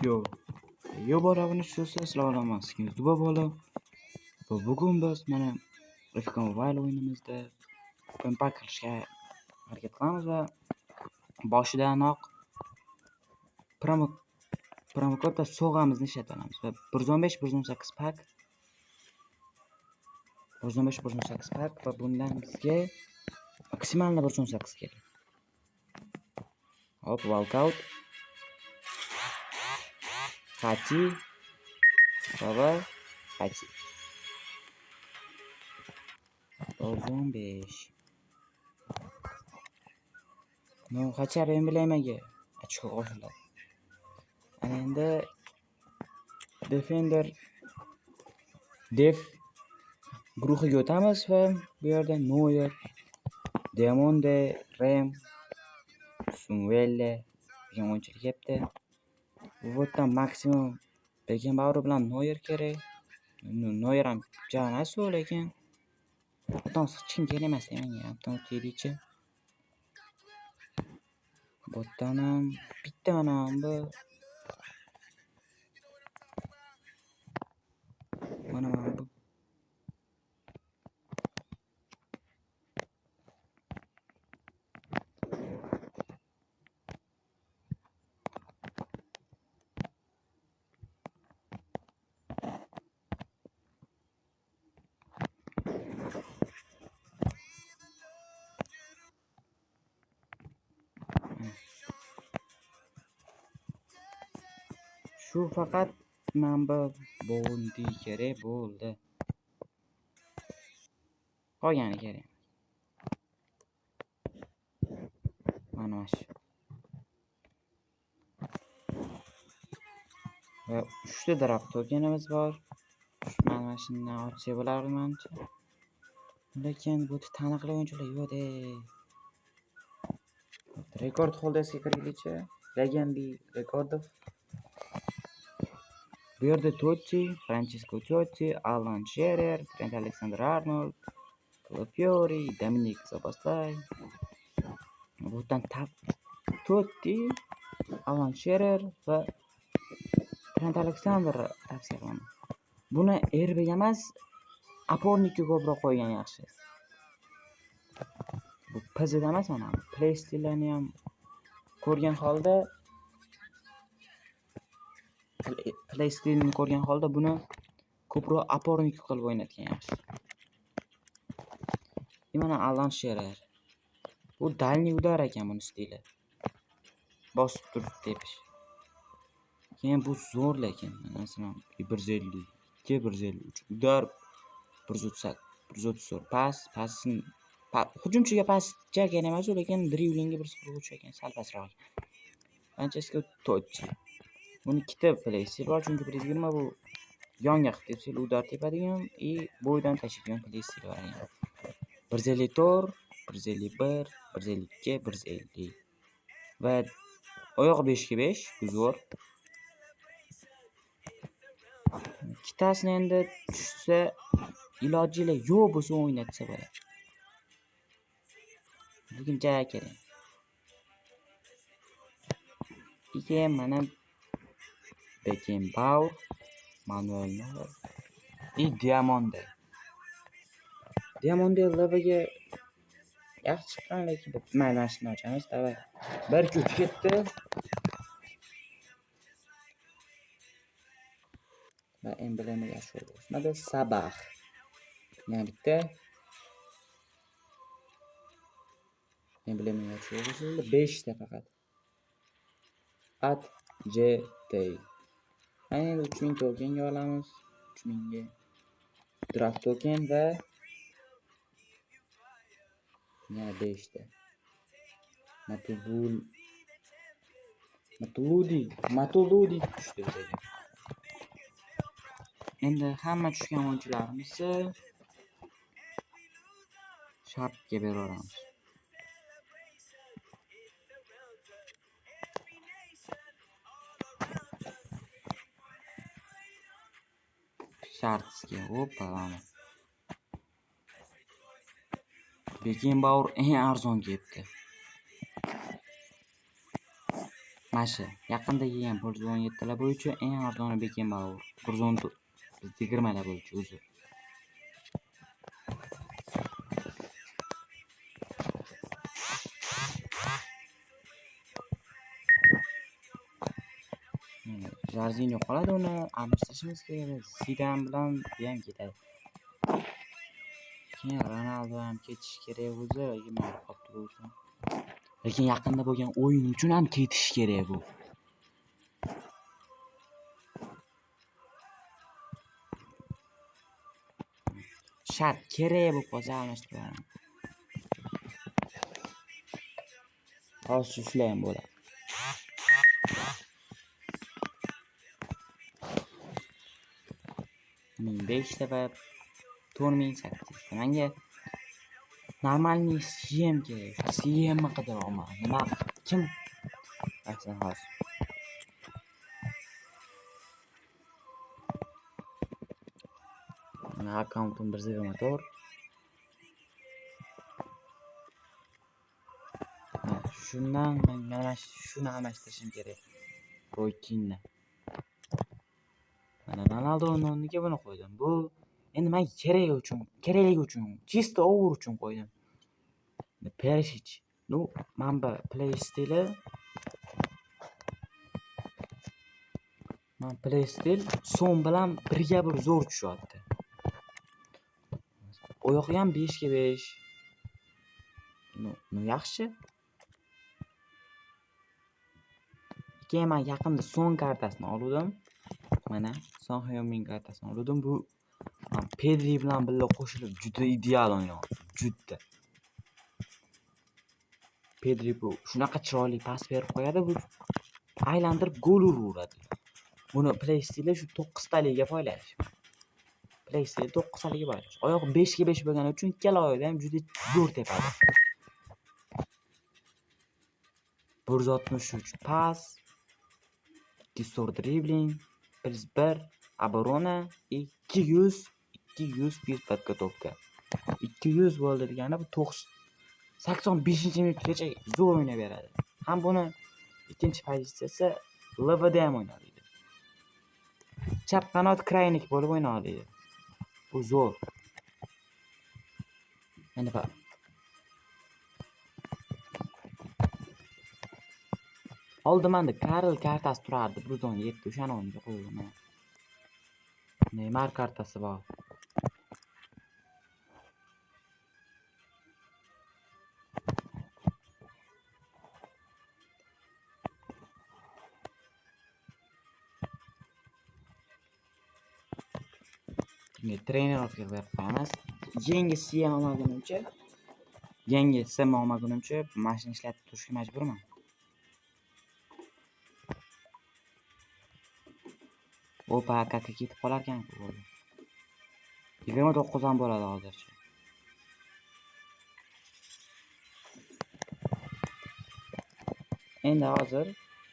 Yo, yo bor obunachi do'stlar, sizlar bilan men Skin Duba bola. Va bugun biz mana FC Mobile o'yinimizda open pack qilishga harakat qilamiz va boshidanoq promokod va sovg'amizni ishlatamiz va 115 118 pack 115 118 pack va bundan bizga maksimalni 118 kerak. Hop, walkout. Hati va Hati. 115. Ну, хотя бы emblemaga ochko qo'shiladi. Ana endi Defender Def guruhiga o'tamiz va bu yerda Neuer, Diamonde, Rem, Sumvelle degan o'yinchilar kelibdi. Bu yerdan maksimum Beckenbauer bilan Neuer kerak. Neuer ham ja emas u, lekin bundan hech kim kerak emas menga. Bundan o'taylikchi. Bu yerdan ham bitta mana bu mana bu shu faqat mana bu Bondi kerak bo'ldi. Qolgani kerak. Mana shu. Va 3 ta draft tokenimiz bor. Mana shundan ochsak bo'lardi menimcha. Lekin bu taniqli o'yinchilar yo'q-da. Rekord holdersga kiraylikchi. Legendi rekordov. Bu yerda Totti, Francesco Totti, Alan Shearer, Trent Alexander-Arnold, Calafiori, Dominik Szoboszlai. Bu yerdan Totti, Alan Shearer va Trent Alexander tavsiya qilaman. Buni RBga emas, opornikka ko'proq qo'ygan yaxshi. Bu PZda emas, mana playstyllarni ham ko'rgan holda playstylni ko'rgan holda buni ko'proq opornik qilib o'ynatgan yaxshi. Mana Alan Shearer. Bu дальний удар ekan buni stili. Bosib turib tepish. Keyin bu zo'r lekin. Masalan, 152, 153 удар, 138, 134 pas, pasini hujumchiga pas kerak emas u, lekin driblingga 143 ekan, sal pastroq ekan. Francesco Totti. Buni ikkita playstyle bor, chunki 120 bu yonga qilib tepsa udar tepadigan и bo'ydan tashlaydigan playstyle bor ekan. 154, 151, 152, 150 va oyoq 5 ga 5, bu zo'r. Ikkitasini endi tushsa iloji yo'q bo'lsa o'ynatsa bo'ladi. Lekin ja kerak. Keyin mana Beckenbauer, Manuel Neuer и Diamonde. Diamonde LVga yaxshi chiqqan, lekin mayli mana shuni ochamiz, давай. 1 2 3 ketdi. Va emblemaga shu qo'shmadi. Sabah. Yana bitta. Emblemaga shu qo'shildi. 5 ta faqat. At G T. Ana endi 3000 tokenga olamiz. 3000 ga draft token va yana 5 ta. Matuludi tushdi bizga. Endi hamma tushgan o'yinchilarimizni shartga beraveramiz. Shartga, opa, mana. Beckenbauer eng arzon ketdi. Mana shu yaqinda kelgan 117 lar bo'yicha eng arzoni Beckenbauer 120 lar bo'yicha o'zi. Jorginho qoladi, uni almashtirishimiz kerak. Zidan bilan bu ham ketadi. Keyin Ronaldo ham ketishi kerak o'zi, lekin mayli qolib turaversin. Lekin yaqinda bo'lgan o'yin uchun ham ketishi kerak bu. Shart kerak bo'lib qolsa almashtirib yuboraman. Hozir shular ham bo'ladi. 1005 ta va 4800 ta. Menga normalniy CM kerak. CMni qidiryapman. Nima kim? Masalan hozir. Mana akkauntim 124. Mana shundan men mana shuni almashtirishim kerak. Roy Keanni. Mana Ronaldoning o'rniga buni qo'ydim. Bu endi menga keragi uchun, kerakligi uchun, чисто over uchun qo'ydim. Perisic. Ну, mana bu play stili mana play stil Son bilan birga bir zo'r tushyapti. Oyog'i ham 5 ga 5. Ну, yaxshi. Keyin men yaqinda Son kartasini oldim. Mana Son Heung-min kartasini oldim. Bu Pedri bilan birga qo'shilib juda ideal o'ynayapti, juda. Pedri bu shunaqa chiroyli pas berib qo'yadi, bu aylantirib gol uraveradi. Buni play stili shu 9 taliga foydalanish. Play stili 9 taliga foydalanish. Oyog'i 5 ga 5 bo'lgani uchun ikkala oyoqda ham juda zo'r tepadi. 163 pas, 204 dribling, 101 оборона и 200 физ подготовка. 200 bo'ldi degani bu 85-minutgacha zo'r o'ynab beradi. Ham buni ikkinchi pozitsiyasi LVda ham o'ynaydi. Chap qanot kraynik bo'lib o'ynaydi. Bu zo'r. Endi bak. Oldin menda Karl kartasi turardi, 117 o'shani o'rniga qo'ydim. Neymar kartasi bor. Endi trenirovka berib qo'yamiz. Yangi CM olmagunimcha, yangi SM olmagunimcha mashina ishlatib turishga majburman. Opa, kaka ketib qolar ekan. 29 ham bo'ladi hozircha. Endi hozir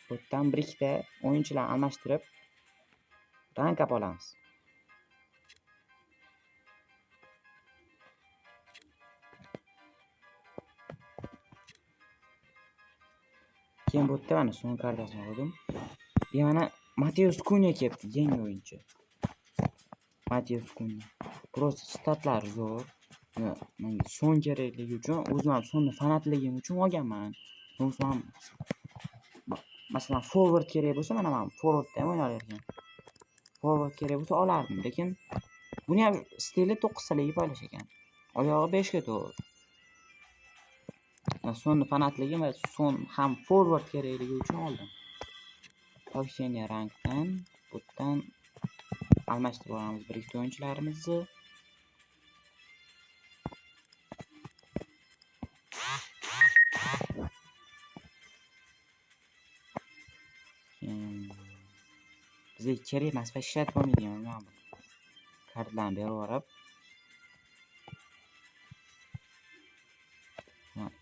bu yerdan bir ikkita o'yinchilar almashtirib rank up olamiz. Keyin bu yerda mana son kartasini oldim. Mana Mateus Cunha kelibdi, yangi o'yinchi. Mateus Cunha. Просто statlar zo'r. Menga son kerakligi uchun, o'zim ham sonni fanatligim uchun olganman. Masalan, forward kerak bo'lsa, mana men forwardda ham o'ynar ekan. Forward kerak bo'lsa olardim, lekin buni ham stili 9 taligi poylash ekan. Oyog'i 5 ga 4. Sonni fanatligim va son ham forward kerakligi uchun oldim. Повышение rangdan bu yerdan almashtirib olamiz bir ikkita o'yinchilarimizni. Bizga kerak emas va ishlatib bo'lmaydigan mana bu kartlarni berib yuborib,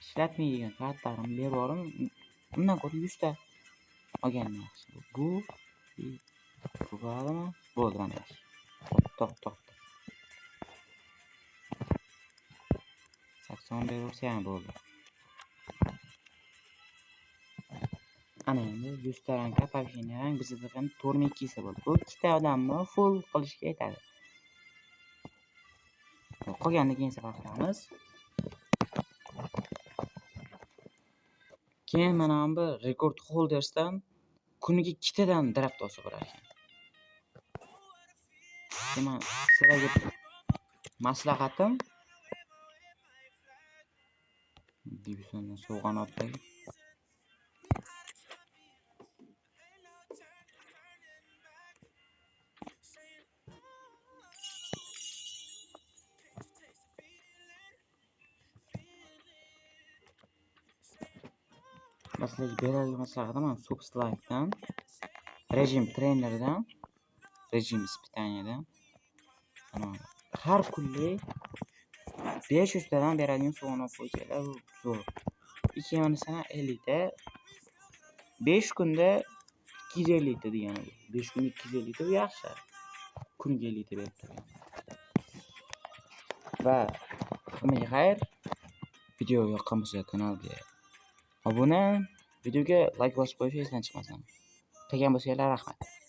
ishlatmaydigan kartlarimni berib yuborib, undan ko'ra 100 ta olganim yaxshi. Bu bo'ladimi? Bo'ldi, mana yaxshi. To'xta. 80 beraversa ham bo'ldi. Ana endi 100 ta rangka, повышение rang bizda ham 4200 ta bo'ldi. Bu ikkita odamni full qilishga yetadi. Qolganini keyin safar qilamiz. Keyin mana bu rekord holdersdan kuniga ikkitadan draft olsa bo'lar ekan. Demak, sizlarga maslahatim Diviziondan sovg'ani olib qo'ying. Sizlarga beradigan maslahatim mana Subslife'dan, rejim trenerdan, rejim испытанияdan har kunlik 500 tadan beradigan sovg'ani olib qo'ysanglar, bu zo'r. Keyin masalan 50 ta 5 kunda 250 ta degani bu. 5 kunda 250 ta bu yaxshi. Kuniga 50 ta berib turgan. Va hammaga xayr. Video yoqqan bo'lsa kanalga obuna, videoga like bosib qo'yish esdan chiqmasin. Qilgan bo'lsanglar rahmat.